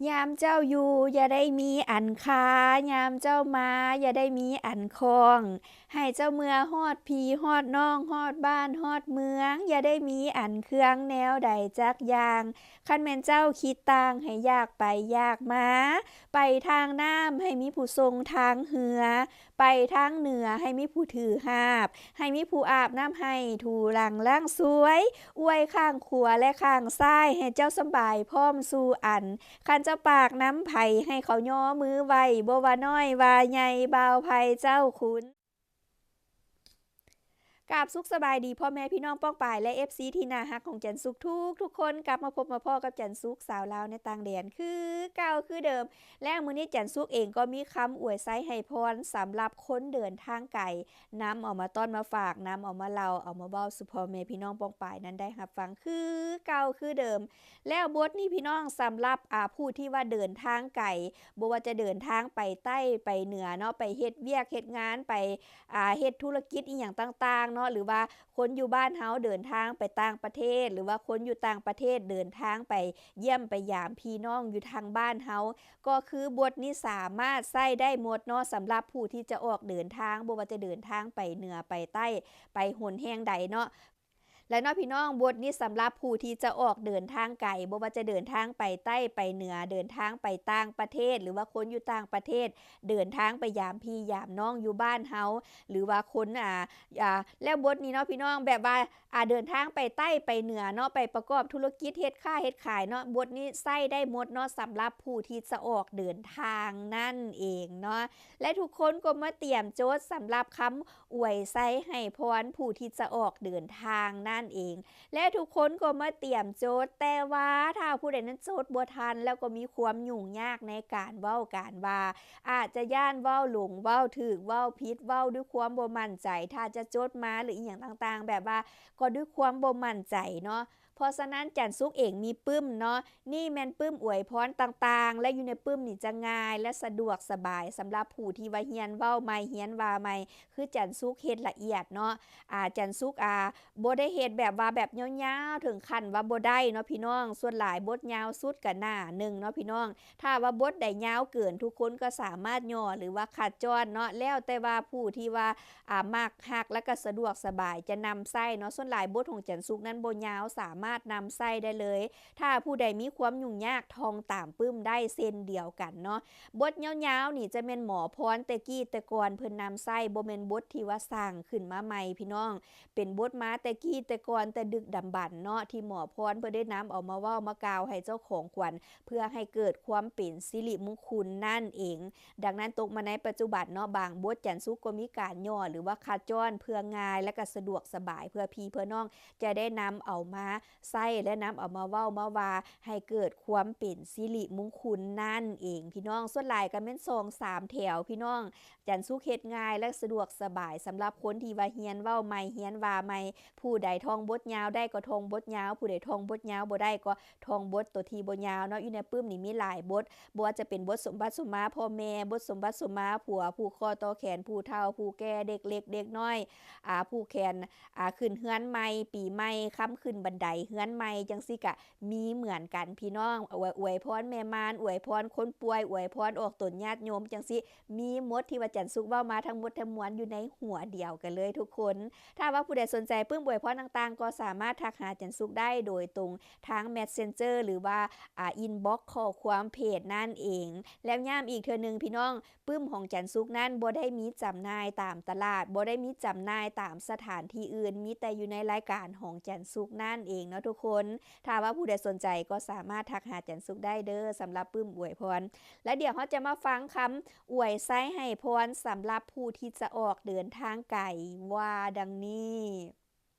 ຍາມເຈົ້າຢູ່ຢ່າໄດ້ມີອັນຄາ ຍາມເຈົ້າມາຢ່າໄດ້ມີອັນຂ້ອງ ໃຫ້ເຈົ້າເມືອຮອດພີ່ຮອດນ້ອງ ຮອດບ້ານຮອດເມືອງ ຢ່າໄດ້ມີອັນເຄືອງແນວໃດຈັກຢ່າງ. ຄັນແມ່ນເຈົ້າຄິດຕ່າງ ໃຫ້ຢາກໄປຢາກມາ ໄປທາງນ້ຳ ໃຫ້ມີຜູ້ສົ່ງທາງເຮືອ ໄປທາງເໜືອ ໃຫ້ມີຜູ້ຖືຫາບ ໃຫ້ມີຜູ້ອາບນ້ຳໃຫ້ ຖູຫຼັງລ້າງສວຍ ອວຍຂ້າງຂວາ ແລະ ຂ້າງຊ້າຍ ໃຫ້ເຈົ້າສຳບາຍພ້ອມສູ່ອັນ. ຄັນເຈົ້າປາກນຳໃຜ ໃຫ້ເຂົາຍໍມືໄຫວ້ ບໍ່ວ່ານ້ອຍວ່າໃຫຍ່ ບ່າວໃຜເຈົ້າຄຸນ. ກາບສຸກສະບາຍດີພໍ່ແມ່ພີ່ນ້ອງປ້ອງປາຍ ແລະ ເອັຟຊີ ທີ່ໜ້າຮັກຂອງຈັນສຸກທຸກໆຄົນ ກັບມາພົບມາພໍ້ກັບຈັນສຸກ ສາວລາວໃນຕ່າງແດນ ຄືເກົ່າຄືເດີມ. ແລະ ມື້ນີ້ຈັນສຸກເອງກໍມີຄຳອວຍໄຊໃຫ້ພອນ ສຳລັບຄົນເດີນທາງໄກ ນຳເອົາມາຕ້ອນມາຝາກ ນຳເອົາມາເລົ່າ ເອົາມາເວົ້າສູ່ພໍ່ແມ່ພີ່ນ້ອງປ້ອງປາຍນັ້ນໄດ້ຮັບຟັງ ຄືເກົ່າຄືເດີມ. ແລ້ວບົດນີ້ພີ່ນ້ອງ ສຳລັບ ອາ ຜູ້ທີ່ວ່າເດີນທາງໄກ ບໍ່ວ່າຈະເດີນທາງໄປໃຕ້ໄປເໜືອເນາະ ໄປເຮັດວຽກເຮັດງານ ໄປ ອາ ເຮັດທຸລະກິດອີ່ຫຍັງຕ່າງໆເນາະ ຫຼືວ່າຄົນຢູ່ບ້ານເຮົາເດີນທາງໄປຕ່າງປະເທດ ຫຼືວ່າຄົນຢູ່ຕ່າງປະເທດເດີນທາງໄປຢ້ຽມໄປຢາມພີ່ນ້ອງຢູ່ທາງບ້ານເຮົາ ກໍຄືບົດນີ້ສາມາດໃຊ້ໄດ້ໝົດເນາະ ສຳລັບຜູ້ທີ່ຈະອອກເດີນທາງ ບໍ່ວ່າຈະເດີນທາງໄປເໜືອໄປໃຕ້ ໄປຫົນແຫ່ງໃດເນາະ. ແລະເນາະພີ່ນ້ອງ ບົດນີ້ສຳລັບຜູ້ທີ່ຈະອອກເດີນທາງໄກ ບໍ່ວ່າຈະເດີນທາງໄປໃຕ້ໄປເໜືອ ເດີນທາງໄປຕ່າງປະເທດ ຫຼືວ່າຄົນຢູ່ຕ່າງປະເທດ ເດີນທາງໄປຢາມພີ່ຢາມນ້ອງຢູ່ບ້ານເຮົາ ຫຼືວ່າຄົນ ອາ ອາ ແລ້ວບົດນີ້ເນາະພີ່ນ້ອງ ແບບວ່າ ອາ ເດີນທາງໄປໃຕ້ໄປເໜືອເນາະ ໄປປະກອບທຸລະກິດ ເຮັດຄ້າເຮັດຂາຍເນາະ ບົດນີ້ໃຊ້ໄດ້ໝົດເນາະ ສຳລັບຜູ້ທີ່ຈະອອກເດີນທາງນັ້ນເອງເນາະ. ແລະ ທຸກຄົນກໍມາຕຽມໂຈດສຳລັບຄຳ ອວຍໄຊໃຫ້ພອນຜູ້ທີ່ຈະອອກເດີນທາງນັ້ນເອງ ແລະ ທຸກຄົນກໍມາຕຽມໂຈດ ແຕ່ວ່າຖ້າຜູ້ໃດນັ້ນໂຈດບໍ່ທັນ ແລ້ວກໍມີຄວາມຫຍຸ້ງຍາກໃນການເວົ້າການວ່າ ອາດຈະຢ້ານເວົ້າຫຼົງ ເວົ້າຖືກ ເວົ້າຜິດ ເວົ້າດ້ວຍຄວາມບໍ່ໝັ້ນໃຈ ຖ້າຈະຈົດມາ ຫຼື ອີ່ຫຍັງຕ່າງໆ ແບບວ່າກໍດ້ວຍຄວາມບໍ່ໝັ້ນໃຈເນາະ. ເພາະສະນັ້ນ ຈັນສຸກເອງມີປຶ້ມເນາະ ນີ້ແມ່ນປຶ້ມອວຍພອນຕ່າງໆ ແລະ ຢູ່ໃນປຶ້ມນີ້ຈະງ່າຍ ແລະ ສະດວກສະບາຍ ສຳລັບຜູ້ທີ່ວ່າຮຽນເວົ້າໃໝ່ ຮຽນວ່າໃໝ່ ຄືຈັນສຸກເຮັດລະອຽດເນາະ ອາ ຈັນສຸກ ອາ ບໍ່ໄດ້ເຮັດແບບວ່າແບບຍາວໆ ເຖິງຂັ້ນວ່າບໍ່ໄດ້ເນາະພີ່ນ້ອງ ສ່ວນຫຼາຍບົດຍາວສຸດກະໜ້າໜຶ່ງເນາະພີ່ນ້ອງ. ຖ້າວ່າບົດໃດຍາວເກີນ ທຸກຄົນກໍສາມາດຫຍໍ້ ຫຼືວ່າຄັດຈ້ອນເນາະ ແລ້ວແຕ່ວ່າຜູ້ທີ່ວ່າ ອາ ມັກຮັກ ແລະ ກໍສະດວກສະບາຍຈະນຳໃຊ້ເນາະ. ສ່ວນຫຼາຍບົດຂອງຈັນສຸກນັ້ນບໍ່ຍາວ ສາມາດນຳໃຊ້ໄດ້ເລີຍ. ຖ້າຜູ້ໃດມີຄວາມຫຍຸ້ງຍາກ ທ່ອງຕາມປຶ້ມໄດ້ເຊັ່ນດຽວກັນເນາະ. ບົດຍາວໆນີ້ຈະແມ່ນໝໍພອນແຕ່ກີ້ແຕ່ກ່ອນເພິ່ນນຳໃຊ້ ບໍ່ແມ່ນບົດທີ່ວ່າສ້າງຂຶ້ນມາໃໝ່ພີ່ນ້ອງ ເປັນບົດມາແຕ່ກີ້ແຕ່ກ່ອນ ແຕ່ດຶກດຳບັນເນາະ ທີ່ໝໍພອນເພິ່ນໄດ້ນຳເອົາມາເວົ້າມາກ່າວໃຫ້ເຈົ້າຂອງຂວັນ ເພື່ອໃຫ້ເກີດຄວາມເປັນສິລິມຸງຄຸນນັ້ນເອງ. ດັ່ງນັ້ນ ຕົກມາໃນປັດຈຸບັນເນາະ ບາງບົດຈັນສຸກກໍມີການຫຍໍ້ ຫຼືວ່າຄັດຈ້ອນ ເພື່ອງ່າຍ ແລະ ກໍສະດວກສະບາຍ ເພື່ອພີ່ເພື່ອນ້ອງຈະໄດ້ນຳເອົາມາໃຊ້ ແລະ ນຳເອົາມາເວົ້າມາວ່າ ໃຫ້ເກີດຄວາມເປັນສິລິມຸງຄຸນນັ້ນເອງ ພີ່ນ້ອງ. ສ່ວນຫຼາຍກໍແມ່ນສອງສາມແຖວ ພີ່ນ້ອງ. ຈັນສຸກເຮັດງ່າຍ ແລະ ສະດວກສະບາຍ ສຳລັບຄົນທີ່ວ່າຮຽນເວົ້າໃໝ່ ຮຽນວ່າໃໝ່. ຜູ້ໃດທ່ອງບົດຍາວໄດ້ກໍທ່ອງບົດຍາວ ຜູ້ໃດທ່ອງບົດຍາວບໍ່ໄດ້ກໍທ່ອງບົດໂຕທີ່ບໍ່ຍາວເນາະ. ຢູ່ໃນປຶ້ມນີ້ມີຫຼາຍບົດ ບໍ່ວ່າຈະເປັນບົດສົມບັດສົມມາພໍ່ແມ່ ບົດສົມບັດສົມມາຜົວ ຜູກຄໍຕໍ່ແຂນຜູ້ເຖົ້າຜູ້ແກ່ ເດັກເລັກເດັກນ້ອຍ ອາ ຜູກແຂນ ອາ ຂຶ້ນເຮືອນໃໝ່ ປີໃໝ່ ຄຳຂຶ້ນບັນໄດເຮືອນໃໝ່ ຈັ່ງຊີ້ກະມີເໝືອນກັນ ພີ່ນ້ອງ. ອວຍ ອວຍພອນແມ່ມ່ານ ອວຍພອນຄົນປ່ວຍ ອວຍພອນອອກຕົນຍາດໂຍມ ຈັ່ງຊີ້ ມີໝົດ ທີ່ວ່າຈັນສຸກເວົ້າມາທັງໝົດທັງມວນຢູ່ໃນຫົວດຽວກັນເລີຍທຸກຄົນ. ຖ້າວ່າຜູ້ໃດສົນໃຈປຶ້ມອວຍພອນຕ່າງໆ ກໍສາມາດທັກຫາຈັນສຸກໄດ້ໂດຍຕົງທາງ Messenger ຫຼືວ່າ ອາ inbox ຂໍ້ຄວາມເພຈນັ້ນເອງ. ແລ້ວຢ້ຳອີກເທື່ອໜຶ່ງ ພີ່ນ້ອງ ປຶ້ມຂອງຈັນສຸກນັ້ນບໍ່ໄດ້ມີຈຳໜ່າຍຕາມຕະຫຼາດ ບໍ່ໄດ້ມີຈຳໜ່າຍຕາມສະຖານທີ່ອື່ນ ມີແຕ່ຢູ່ໃນລາຍການຂອງຈັນສຸກນັ້ນເອງເນາະທຸກຄົນ. ຖ້າວ່າຜູ້ໃດສົນໃຈກໍສາມາດທັກຫາຈັນສຸກໄດ້ເດີ້ ສຳລັບປຶ້ມອວຍພອນ. ແລະ ດຽວເຮົາຈະມາຟັງຄຳອວຍໄຊໃຫ້ພອນ ສຳລັບຜູ້ທີ່ຈະອອກເດີນທາງໄກ ວ່າດັ່ງນີ້.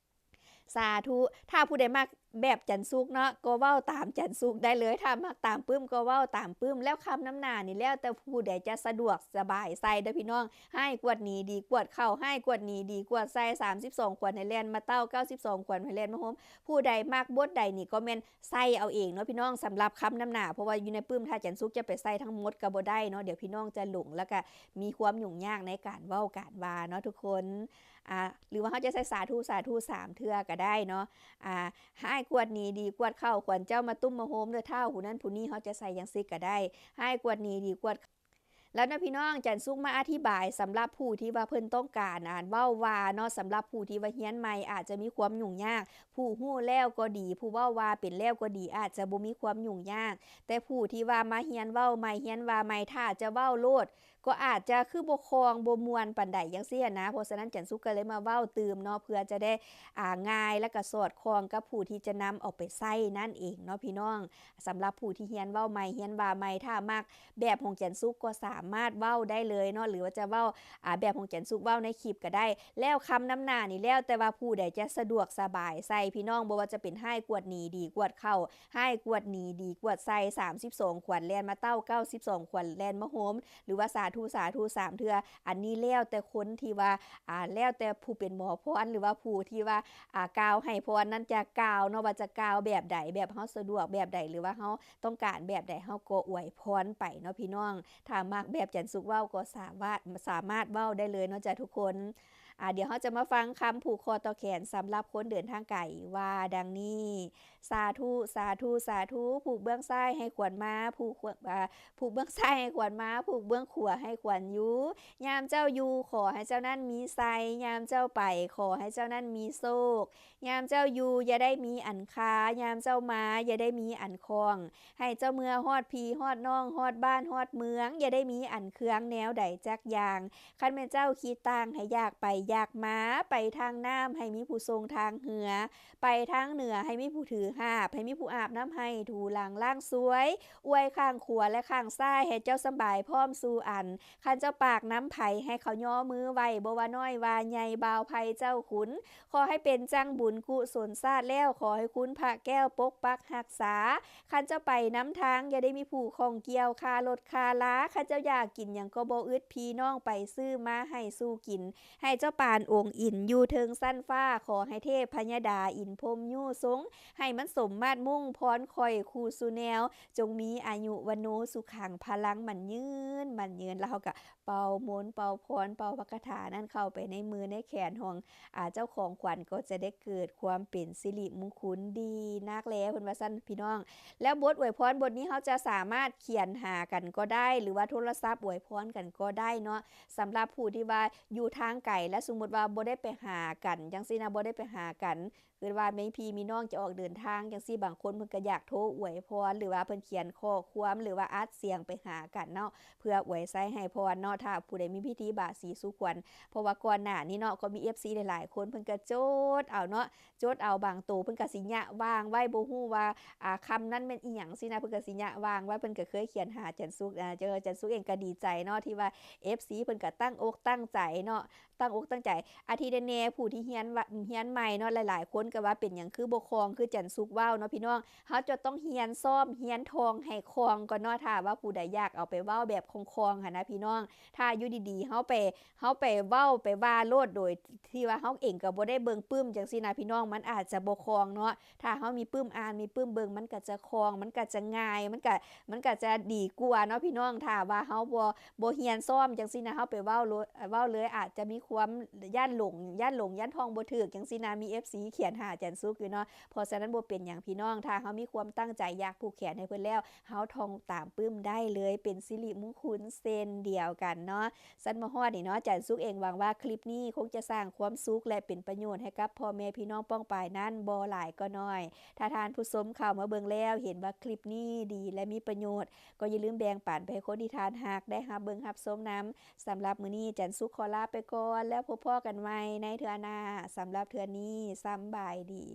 ສາທຸ. ຖ້າຜູ້ໃດມັກແບບຈັນສຸກເນາະ ກໍເວົ້າຕາມຈັນສຸກໄດ້ເລີຍ ຖ້າມັກຕາມປຶ້ມກໍເວົ້າຕາມປຶ້ມ. ແລ້ວຄຳນຳໜ້ານີ້ແລ້ວແຕ່ຜູ້ໃດຈະສະດວກສະບາຍໃສ່ເດີ້ພີ່ນ້ອງ. ຮ້າຍກວດໜີ ດີກວດເຂົ້າ ຮ້າຍກວດໜີ ດີກວດໃສ່ ສາມສິບສອງ ຄວນໃຫ້ແລ່ນມາເຕົ້າ ເກົ້າສິບສອງ ຄວນໃຫ້ແລ່ນມາໂຮມ. ຜູ້ໃດມັກບົດໃດນີ້ກໍແມ່ນໃສ່ເອົາເອງເນາະພີ່ນ້ອງ ສຳລັບຄຳນຳໜ້າ ເພາະວ່າຢູ່ໃນປຶ້ມ ຖ້າຈັນສຸກຈະໄປໃສ່ທັງໝົດກໍບໍ່ໄດ້ເນາະ ດຽວພີ່ນ້ອງຈະຫຼົງ ແລ້ວກະມີຄວາມຫຍຸ້ງຍາກໃນການເວົ້າການວ່າເນາະທຸກຄົນ. ອ່າ ຫຼືວ່າເຮົາຈະໃສ່ສາທຸ ສາທຸ ສາມເທື່ອກໍໄດ້ເນາະ. ອ່າ ຮ້າຍກວາດໜີ ດີກວາດເຂົ້າ ຂວັນເຈົ້າມາຕຸ້ມມາໂຮມເດີທ້າວ ຜູ້ນັ້ນຜູ້ນີ້ ເຮົາຈະໃສ່ຈັ່ງຊີ້ກໍໄດ້ ຮ້າຍກວາດໜີ ດີກວາດ ແລ້ວນະພີ່ນ້ອງ ຈັນສຸກມາອະທິບາຍສຳລັບຜູ້ທີ່ວ່າເພິ່ນຕ້ອງການ ອ່າ ເວົ້າວ່າເນາະ ສຳລັບຜູ້ທີ່ວ່າຮຽນໃໝ່ອາດຈະມີຄວາມຫຍຸ້ງຍາກ ຜູ້ຮູ້ແລ້ວກໍດີ ຜູ້ເວົ້າວ່າເປັນແລ້ວກໍດີ ອາດຈະບໍ່ມີຄວາມຫຍຸ້ງຍາກ ແຕ່ຜູ້ທີ່ວ່າມາຮຽນເວົ້າໃໝ່ ຮຽນວ່າໃໝ່ ຖ້າຈະເວົ້າໂລດ ກໍອາດຈະຄືບໍ່ຄ່ອງ ບໍ່ມ່ວນປານໃດຈັ່ງຊີ້ຫັ້ນນະ. ເພາະສະນັ້ນ ຈັນສຸກກໍເລີຍມາເວົ້າຕື່ມເນາະ ເພື່ອຈະໄດ້ ອ່າ ງ່າຍ ແລະກໍສອດຄ່ອງກັບຜູ້ທີ່ຈະນຳເອົາໄປໃຊ້ນັ້ນເອງເນາະພີ່ນ້ອງ. ສຳລັບຜູ້ທີ່ຮຽນເວົ້າໃໝ່ ຮຽນວ່າໃໝ່ ຖ້າມັກແບບຂອງຈັນສຸກກໍສາມາດເວົ້າໄດ້ເລີຍເນາະ ຫຼືວ່າຈະເວົ້າ ອ່າ ແບບຂອງຈັນສຸກເວົ້າໃນຄລິບກໍໄດ້. ແລ້ວຄຳນຳໜ້ານີ້ ແລ້ວແຕ່ວ່າຜູ້ໃດຈະສະດວກສະບາຍໃສ່ພີ່ນ້ອງ ບໍ່ວ່າຈະເປັນຮ້າຍກວດໜີ ດີກວດເຂົ້າ ຮ້າຍກວດໜີ ດີກວດໃສ່ ສາມສິບສອງ ຂວັນແລ່ນມາເຕົ້າ ເກົ້າສິບສອງ ຂວັນແລ່ນມາໂຮມ ຫຼືວ່າສາທຸ ສາທຸ ສາມເທື່ອ. ອັນນີ້ແລ້ວແຕ່ຄົນທີ່ວ່າ ອ່າ ແລ້ວແຕ່ຜູ້ເປັນໝໍພອນ ຫຼືວ່າຜູ້ທີ່ວ່າ ອ່າ ກ່າວໃຫ້ພອນນັ້ນຈະກ່າວເນາະ ວ່າຈະກ່າວແບບໃດ ແບບເຮົາສະດວກແບບໃດ ຫຼືວ່າເຮົາຕ້ອງການແບບໃດ ເຮົາກໍອວຍພອນໄປເນາະພີ່ນ້ອງ. ຖ້າມັກແບບຈັນສຸກເວົ້າກໍສາມາດ ສາມາດເວົ້າໄດ້ເລີຍເນາະຈ້າທຸກຄົນ. ອ່າ ດຽວເຮົາຈະມາຟັງຄຳຜູກຄໍຕໍ່ແຂນສຳລັບຄົນເດີນທາງໄກວ່າດັ່ງນີ້. ສາທຸ ສາທຸ ສາທຸ ຜູກເບື້ອງຊ້າຍໃຫ້ຂວັນມາ ຜູກຂວ- ອ່າ ຜູກເບື້ອງຊ້າຍໃຫ້ຂວັນມາ ຜູກເບື້ອງຂວາໃຫ້ຂວັນຢູ່. ຍາມເຈົ້າຢູ່ ຂໍໃຫ້ເຈົ້ານັ້ນມີໄຊ, ຍາມເຈົ້າໄປ ຂໍໃຫ້ເຈົ້ານັ້ນມີໂຊກ. ຍາມເຈົ້າຢູ່ ຢ່າໄດ້ມີອັນຄາ, ຍາມເຈົ້າມາ ຢ່າໄດ້ມີອັນຂ້ອງ. ໃຫ້ເຈົ້າເມືອຮອດພີ່ຮອດນ້ອງ ຮອດບ້ານຮອດເມືອງ ຢ່າໄດ້ມີອັນເຄືອງແນວໃດຈັກຢ່າງ. ຄັນແມ່ນເຈົ້າຄິດຕ່າງ ໃຫ້ຢາກໄປຢາກມາ, ໄປທາງນ້ຳ ໃຫ້ມີຜູ້ສົ່ງທາງເຮືອ, ໄປທາງເໜືອ ໃຫ້ມີຜູ້ຖືຫາບ, ໃຫ້ມີຜູ້ອາບນ້ຳໃຫ້ ຖູຫຼັງລ້າງຊວຍ, ອວຍຂ້າງຂວາ ແລະ ຂ້າງຊ້າຍ ໃຫ້ເຈົ້າສຳບາຍພ້ອມສູ່ອັນ. ຄັນເຈົ້າປາກນຳໃຜ ໃຫ້ເຂົາຍໍມືໄຫວ້ ບໍ່ວ່ານ້ອຍວ່າໃຫຍ່ ບ່າວໄພເຈົ້າຂຸນ. ຂໍໃຫ້ເປັນຈັ່ງບຸນກຸສົນຊາດແລ້ວ ຂໍໃຫ້ຄຸນພະແກ້ວປົກປັກຮັກສາ. ຄັນເຈົ້າໄປນຳທາງ ຢ່າໄດ້ມີຜູ້ຂ້ອງກ່ຽວ ຄ່າລົດຄ່າລາ. ຄັນເຈົ້າຢາກກິນຫຍັງກໍບໍ່ອຶດ ພີ່ນ້ອງໄປຊື້ມາໃຫ້ສູ່ກິນ. ໃຫ້ເຈົ້າປານອົງອິນຢູ່ເທິງຊັ້ນຟ້າ ຂໍໃຫ້ເທບພະຍະດາອິນພົມຍູ້ຊົງ ໃຫ້ມັນສົມມາດມຸ່ງພອນຂ້ອຍຄູ່ສູ່ແນວ ຈົ່ງມີອາຍຸວັນໂນສຸຂັງພະລັງ ໝັ້ນຍືນ ໝັ້ນຍືນ. ແລ້ວເຮົາກໍເປົ່າມົນເປົ່າພອນເປົ່າພະຄາຖານັ້ນເຂົ້າໄປໃນມືໃນແຂນຂອງ ອ່າ ເຈົ້າຂອງຂວັນ ກໍຈະໄດ້ເກີດຄວາມເປັນສິລິມຸງຄຸນດີນັກແລ ເພິ່ນວ່າຊັ້ນພີ່ນ້ອງ. ແລ້ວບົດອວຍພອນບົດນີ້ ເຮົາຈະສາມາດຂຽນຫາກັນກໍໄດ້ ຫຼືວ່າໂທລະສັບອວຍພອນກັນກໍໄດ້ເນາະ. ສຳລັບຜູ້ທີ່ວ່າຢູ່ທາງໄກ ແລະ ສົມມຸດວ່າບໍ່ໄດ້ໄປຫາກັນຈັ່ງຊີ້ນະ ບໍ່ໄດ້ໄປຫາກັນ ຄືວ່າມີພີ່ມີນ້ອງຈະອອກເດີນທາງຈັ່ງຊີ້ ບາງຄົນເພິ່ນກໍຢາກໂທອວຍພອນ ຫຼືວ່າເພິ່ນຂຽນຂໍ້ຄວາມ ຫຼືວ່າອັດສຽງໄປຫາກັນເນາະ ເພື່ອອວຍໄຊໃຫ້ພອນເນາະ. ຖ້າຜູ້ໃດມີພິທີບາສີສູ່ຂວັນ ເພາະວ່າກ່ອນໜ້ານີ້ເນາະ ກໍມີເອັຟຊີຫຼາຍໆຄົນ ເພິ່ນກໍຈົດເອົາເນາະ ຈົດເອົາ ບາງໂຕເພິ່ນກໍຊິຍະວາງໄວ້ ບໍ່ຮູ້ວ່າ ອ່າ ຄຳນັ້ນແມ່ນອີ່ຫຍັງຊີ້ນະ ເພິ່ນກໍຊິຍະວາງໄວ້. ເພິ່ນກໍເຄີຍຂຽນຫາຈັນສຸກ ອ່າ ຈັນສຸກເອງກໍດີໃຈເນາະ ທີ່ວ່າເອັຟຊີເພິ່ນກໍຕັ້ງອົກຕັ້ງໃຈເນາະ ຕັ້ງອົກຕັ້ງໃຈ. ອາ ທີ່ແນ່ໆ ຜູ້ທີ່ຮຽນ ຮຽນໃໝ່ເນາະ ຫຼາຍໆຄົນກໍວ່າເປັນຫຍັງຄືບໍ່ຄ່ອງຄືຈັນສຸກເວົ້າເນາະພີ່ນ້ອງ. ເຮົາຈະຕ້ອງຮຽນຊ້ອມ ຮຽນທ່ອງໃຫ້ຄ່ອງກ່ອນເນາະ ຖ້າວ່າຜູ້ໃດຢາກເອົາໄປເວົ້າແບບຄ່ອງໆຫັ້ນນະພີ່ນ້ອງ. ຖ້າຢູ່ດີໆ ເຮົາໄປ ເຮົາໄປເວົ້າໄປວ່າໂລດ ໂດຍທີ່ວ່າເຮົາເອງກໍບໍ່ໄດ້ເບິ່ງປຶ້ມຈັ່ງຊີ້ນະພີ່ນ້ອງ ມັນອາດຈະບໍ່ຄ່ອງເນາະ. ຖ້າເຮົາມີປຶ້ມອ່ານ ມີປຶ້ມເບິ່ງ ມັນກໍຈະຄ່ອງ ມັນກໍຈະງ່າຍ ມັນກໍ ມັນກໍຈະດີກວ່າເນາະພີ່ນ້ອງ. ຖ້າວ່າເຮົາບໍ່ ບໍ່ຮຽນຊ້ອມຈັ່ງຊີ້ນະ ເຮົາໄປເວົ້າໂລ- ເວົ້າເລີຍ ອາດຈະມີຄວາມຢ້ານຫຼົງ ຢ້ານຫຼົງ ຢ້ານທ່ອງບໍ່ຖືກຈັ່ງຊີ້ນະ. ມີເອັຟຊີຂຽນຫາຈັນສຸກຢູ່ເນາະ ເພາະສະນັ້ນບໍ່ເປັນຫຍັງພີ່ນ້ອງ ຖ້າເຮົາມີຄວາມຕັ້ງໃຈຢາກຜູກແຂນໃຫ້ເພິ່ນແລ້ວ ເຮົາທ່ອງຕາມປຶ້ມໄດ້ເລີຍ ເປັນສິລິມຸງຄຸນເຊັ່ນດຽວກັນເນາະ. ຊັ້ນມາຮອດນີ້ເນາະ ຈັນສຸກເອງຫວັງວ່າຄລິບນີ້ຄົງຈະສ້າງຄວາມສຸກ ແລະ ເປັນປະໂຫຍດໃຫ້ກັບພໍ່ແມ່ພີ່ນ້ອງປ້ອງປາຍນັ້ນບໍ່ຫຼາຍກໍໜ້ອຍ. ຖ້າທ່ານຜູ້ຊົມເຂົ້າມາເບິ່ງແລ້ວເຫັນວ່າຄລິບນີ້ດີ ແລະ ມີປະໂຫຍດ ກໍຢ່າລືມແບ່ງປັນໄປໃຫ້ຄົນທີ່ທ່ານຮັກໄດ້ຮັບເບິ່ງຮັບຊົມນຳ. ສຳລັບມື້ນີ້ ຈັນສຸກຂໍລາໄປກ່ອນ ແລ້ວພົບພໍ້ກັນໃໝ່ໃນເທື່ອໜ້າ. ສຳລັບເທື່ອນີ້ ສຳບາຍດີ.